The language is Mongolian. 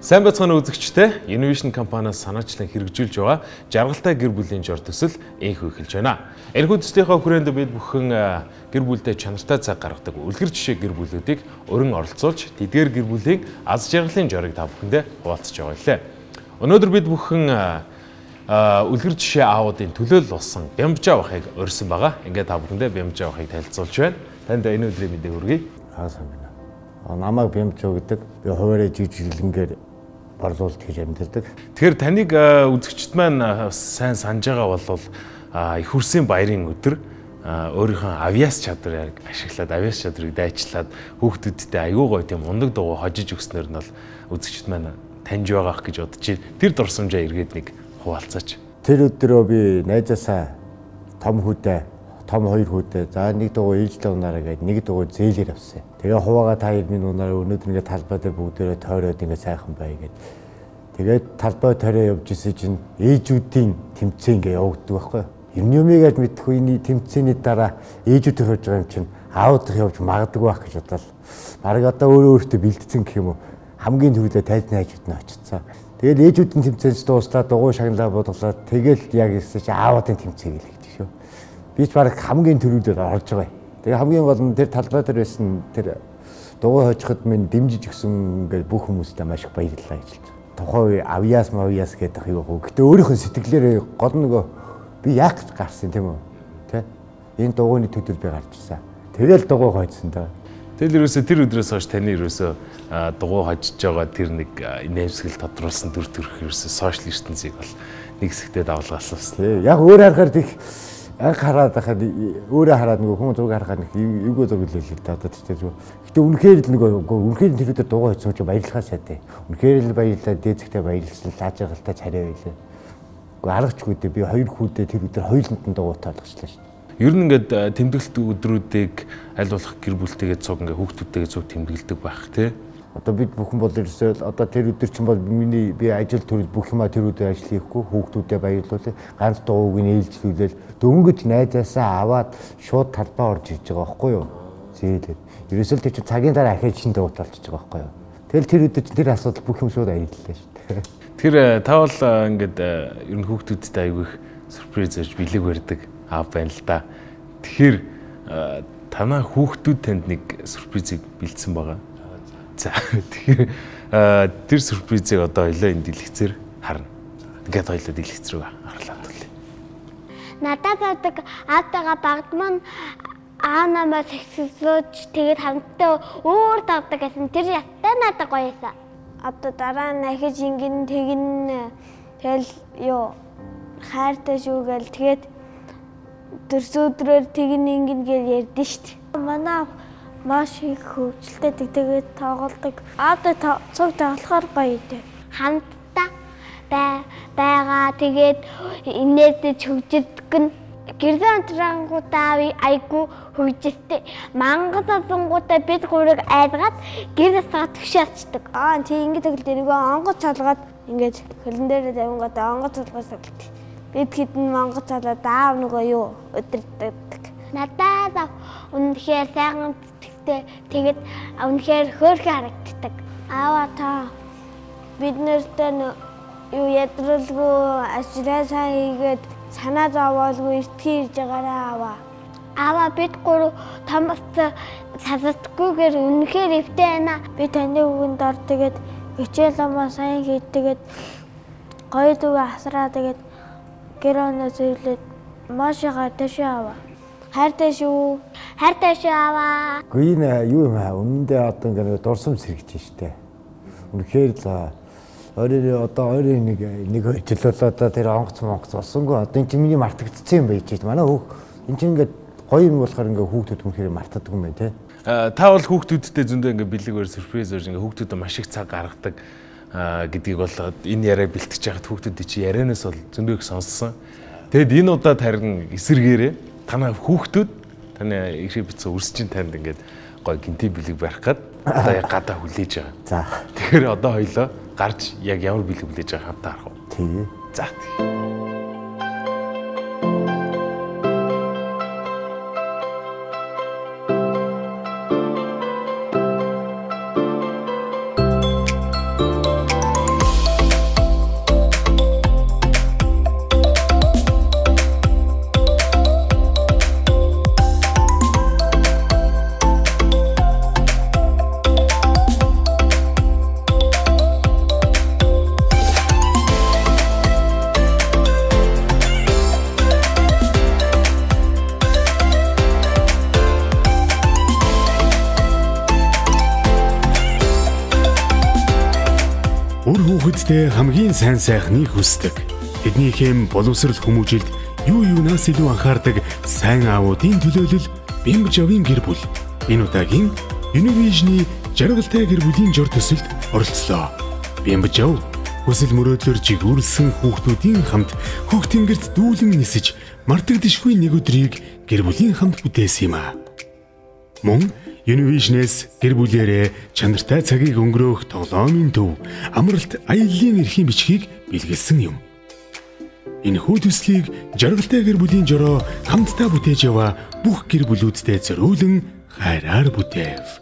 Сайн байцгаана үзэгчдээ Innovation компаниас санаачлан хэрэгжүүлж байгаа жаргалтай гэр бүлийн жор төсөл энхүү эхэлж байна. Энэхүү төслийнхөө хүрээнд бид бүхэн гэр бүлдээ чанартай цаг гаргадаг үлгэр жишээ гэр бүлүүдийг өрн оролцуулж тэдгээр гэр бүлийн аз жаргалын жорыг та бүхэндээ хуваалцаж байгаа лээ. Өнөөдөр бид бүхэн үлгэр жишээ аавуудын төлөөлөл болсон Бямжаа бахыг урьсан байгаа. Ингээд та бүхэндээ Бямжаа бахыг танилцуулж байна. Танд энэ өдрийн мэндийг хүргэе. Аа сайн байна. Намайг Бямжаа гэдэг. Би хуваарь жижиглэнгээр борлуулалт хийж амьдардаг. Тэгэхээр таныг үзэгчд маань сайн санаж байгаа бол их хөрсийн баярын өдөр өөрийнхөө авиас чадварыг ашиглаад авиас чадварыг дайчлаад хүүхдүүдтэй аюу гоё тийм мундаг дугуй хожиж өгснөр нь бол үзэгчд маань таньж байгаах гэж бодож байна. Тэр дурсамжаа эргээд нэг хуваалцаач. Тэр өдрөө би найзаасаа том хүүдээ, том хоёр хүүдээ за нэг дугуй ээлжлээ унаараа гээд нэг дугуй зээлээр авсан. Тэгээ хуваагаа та хоёр минь унаараа өнөөдөр ингээд талбай дээр бүгдээрээ тойроод ингээд сайхан бай гээд. Тэгээд талбай тойроо явж исэн чинь ээжүүдийн тэмцээн ингээ явагддаг байхгүй юу? Юм юмыг мэдхгүй энэ тэмцээний дараа ээжүүд явж байгаа юм чинь аавдах явж магадгүй байх гэж бодлоо. Бараг одоо өөрөө өөртөө бэлдсэн гэх юм уу? Хамгийн түрүүдээ тайзны хажууд нь очицсан. Тэгэл ээжүүдийн тэмцээнс дууслаа, дугуй шагналаа буудлаа. Тэгэл яг ирсэн чи аавуудын тэмцээн гэлэгдэх шүү. Би ч бараг хамгийн түрүүдээр орж байгаа юм. Тэгээ хамгийн гол нь тэр талбай дээр байсан тэр дугуй хожиход минь дэмжиж өгсөн ингээд бүх хүмүүстээ маш их баярлалаа гэж хэлж байгаа. Тухайн үе авиас мавиас гэдэг юу вэ? Гэтэ өөрийнх нь сэтгэлээрээ гол нь нөгөө би яах гэж гарсан тийм үү? Тэ? Энэ дугуйны төдөл би гарч ирсэн. Тэгэл дугуй хожсон даа. Тэгэл ерөөсөө тэр өдрөөс хойш таны ерөөсөө дугуй хожиж байгаа тэр нэг нэмсгэл тодруулсан дүр төрх ерөөсөө сошиал ертөнцийг бол нэг хэсэгтээ давлгаалсан. Тий. Яг өөр харахаар тех анх хараад байхад өөрөө хараад нөгөө хүн зураг харахаар нэг эвгүй зураг л л дээ одоо тэр зүгээр. Гэтэ үнэхээр л нөгөө үнэхээр тэр өдөр дугуй хожсон чинь баярлахаа сайтай. Үнэхээр л баярлалаа, дээдсэгтэй баярлсан, лааж жаргалтай царай байлаа. Үгүй аргачгүй дээ би хоёр хүүдээ тэр өдөр хоёуланд нь дугуйтай болгочлаа шүү дээ. Ер нь ингээд тэмдэглэлт өдрүүдийг аль болох гэр бүлтэйгээ цуг ингээд хүүхдүүдтэйгээ цуг тэмдэглэдэг байх тий. Одоо бид бүхэн бол ерөөсөө одоо тэр өдөр чинь бол миний би ажил төрөл бүх юмаа тэр өдөр ажил хийхгүй хүүхдүүдэд баярлуулъя. Ганц дугуйг нь ээлжлүүлээл дөнгөж найзаасаа аваад шууд талбай орж ирж байгаа байхгүй юу? Зээлээд. Ерөөсөө тэр чинь цагийн дараа ахиж шин дугуйтай болчихж байгаа байхгүй юу? Тэгэл тэр өдөр чинь тэр асуудал бүх юм шууд аяллаа шүү дээ. Тэр та бол ингээд ер нь хүүхдүүдтэй айгүй их сюрприз өрж бэлэг барьдаг аав байна л да. Тэгэхээр танаа хүүхдүүд танд нэг сюрпризийг бэлдсэн байгаа. За тэгэхээр тэр сюрпризийг одоо хоёлаа энэ дэлгэцээр харна. Ингээд хоёлаа дэлгэц рүү харлаа төлье. Надад байдаг аавтайгаа багдман аав намайг сэгсэлж тэгээд хамтдаа өөр давдаг гэсэн тэр ястай надад гоё юмсан. Одоо дараа нь ахиж ингэн тэгнэ тэгэл юу хайртай шүү гэл тэгээд дөрсөдрөөр тэгнэ ингэн гэж ярьдэн шүү дээ. Манай маш их хөвчлөлтэй тэгээд тоглодог. Аавтай цуг тоглохоор гоё идэв. Хамтдаа байгаа тэгээд инээдэж хөгжирдөг нь гэрзэн унтрангуудаа айгүй хөгжилтэй. Мангас олонгуудаа бид гурыг айдгаад гэр засгаа төгшөө авчдаг. Аа тий ингэ тоглолт нөгөө онгоц цалгаад ингээд хөлн дээрээ тавингуудаа онгоц цалгаад тоглолт. Бид хэдэн монгоц цалаад аав нөгөө юу өдөрдөг. Надад үнэхээр сайхан тэгээд үнэхээр хөөрхөн харагддаг. Аава та бид нартай юу ядралгүй ажлаа сайн хийгээд санаа зовоолгүй эртхэн ирж байгаарай аава. Аава бид гурав том болсон салдаггүйгээр үнэхээр эвтэй байна. Би таны үгэнд ор тэгээд хичээл номоо сайн хийж тэгээд гоё дүүгээ асраа тэгээд гэр оноо зөвлөд маш их хайртай шүү аава. Хайртай шүү. Хайртай шүү аава. Үгүй энэ юу юм аа? Үнэндээ одоо ингээд дурсамж сэргэж штэ. Үнэхээр л ойрын одоо ойрын нэг хоёр жил бол одоо тэр онгоц монгоц болсонгүй. Одоо энэ чинь миний мартагдсан юм байж байна. Манай хүүх энэ чинь ингээд гоё юм болохоор ингээд хүүхдүүд үнэхээр мартдаг юм байна те. Та бол хүүхдүүдтэй зөндөө ингээд бэлэг өөр сюрприз өрж ингээд хүүхдүүдэд маш их цаг гаргадаг гэдгийг бол энэ яриа бэлтгэж байхад хүүхдүүдийн чи ярианаас бол зөндөө их сонссон. Тэгэд энэ удаад харин эсэргээрээ танай хүүхдүүд таны эрхээ бицэн үрсчин танд ингээд гоё гинти бэлэг барих гад одоо яг гадаа хүлээж байгаа. За. Тэгэхээр одоо хоёлоо гарч яг ямар бэлэг хүлээж байгааг хамтаа харах уу? Тий. За. Хүүхдүүддээ хамгийн сайн сайхныг хүсдэг. Тэднийхээ боловсрол хүмүүжилд юу юунаас илүү анхаардаг сайн аавуудын төлөөлөл Бямбжавын гэр бүл. Энэ удаагийн Univision-ы жаргалтай гэр бүлийн жор төсөлд оролцлоо. Бямбжав хүсэл мөрөөдлөөр жигүүрлсэн хүүхдүүдийн хамт хөх тэнгэрт дүүлэн нисэж мартагдашгүй нэг өдрийг гэр бүлийн хамт бүтээсэн юм аа. Мөн Univision-ээс гэр бүлээрээ чанартай цагийг өнгөрөөх тоглоомын төв, амралт аяллаа эрхийн бичгийг бэлгэлсэн юм. Энэхүү төслийг жаргалтай гэр бүлийн жороо хамтдаа бүтээж яваа бүх гэр бүлүүдтэй зориулан хайраар бүтээв.